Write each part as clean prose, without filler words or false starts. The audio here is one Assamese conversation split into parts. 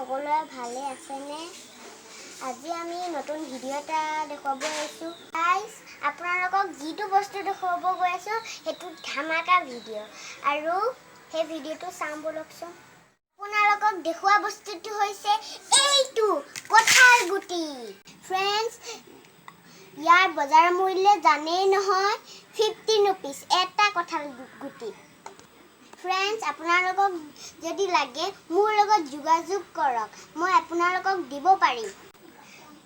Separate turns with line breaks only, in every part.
সকলোৱে ভালে আছেনে? আজি আমি নতুন ভিডিঅ' এটা দেখুৱাব আহিছোঁ। গাইজ, আপোনালোকক যিটো বস্তু দেখুৱাব গৈ আছোঁ সেইটো ধামাকা ভিডিঅ' আৰু সেই ভিডিঅ'টো চাওঁ ব'লকচোন। আপোনালোকক দেখুওৱা বস্তুটো হৈছে এইটো কঁঠাল গুটি। ফ্ৰেণ্ডছ, ইয়াৰ বজাৰ মূল্য জানেই নহয়, 15 ৰুপিজ এটা কঁঠাল গুটি। ফ্ৰেণ্ডছ, আপোনালোকক যদি লাগে মোৰ লগত যোগাযোগ কৰক, মই আপোনালোকক দিব পাৰিম।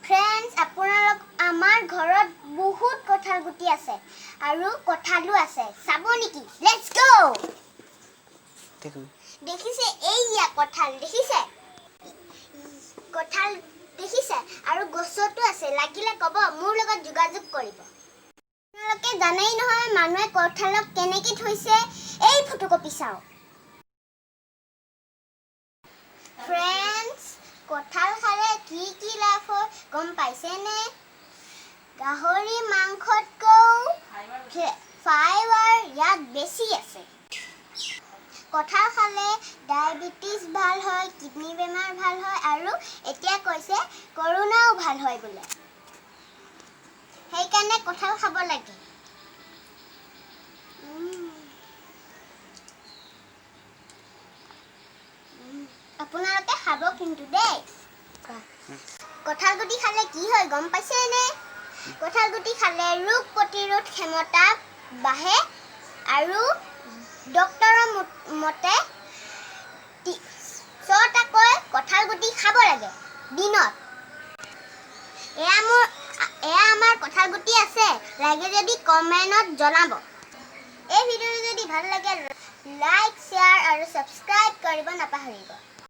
ফ্ৰেণ্ডছ, আপোনালোক আমাৰ ঘৰত বহুত কঁঠাল গুটি আছে আৰু কঁঠালো আছে, চাব নেকি? Let's go. দেখিছে, এইয়া কঁঠাল, দেখিছে কঁঠাল দেখিছে? আৰু গছতো আছে, লাগিলে ক'ব, মোৰ লগত যোগাযোগ কৰিব। আপোনালোকে জানেই নহয় মানুহে কঁঠালক কেনেকৈ থৈছে। এই ফটোকপি চাওক। ফ্ৰেণ্ডছ, কঁঠাল খালে কি কি লাভ হয় গম পাইছেনে? গাহৰি মাংসতকৈও ফাইবাৰ ইয়াত বেছি আছে। কঁঠাল খালে ডায়েবেটিছ ভাল হয়, কিডনী বেমাৰ ভাল হয় আৰু এতিয়া কৈছে কৰোণাও ভাল হয় বোলে। সেইকাৰণে কঁঠাল খাব লাগে। আপোনালোকে খাব কিন্তু দেই। কঁঠাল গুটি খালে কি হয় গম পাইছেনে? কঁঠাল গুটি খালে ৰোগ প্ৰতিৰোধ ক্ষমতা বাঢ়ে আৰু ডক্তৰৰ মতে 6টাকৈ কঁঠাল গুটি খাব লাগে দিনত। এয়া আমাৰ কঁঠাল গুটি আছে, লাগে যদি কমেণ্টত জনাব। এই ভিডিঅ'টো যদি ভাল লাগে, লাইক, শ্বেয়াৰ আৰু ছাবস্ক্ৰাইব কৰিব নাপাহৰিব।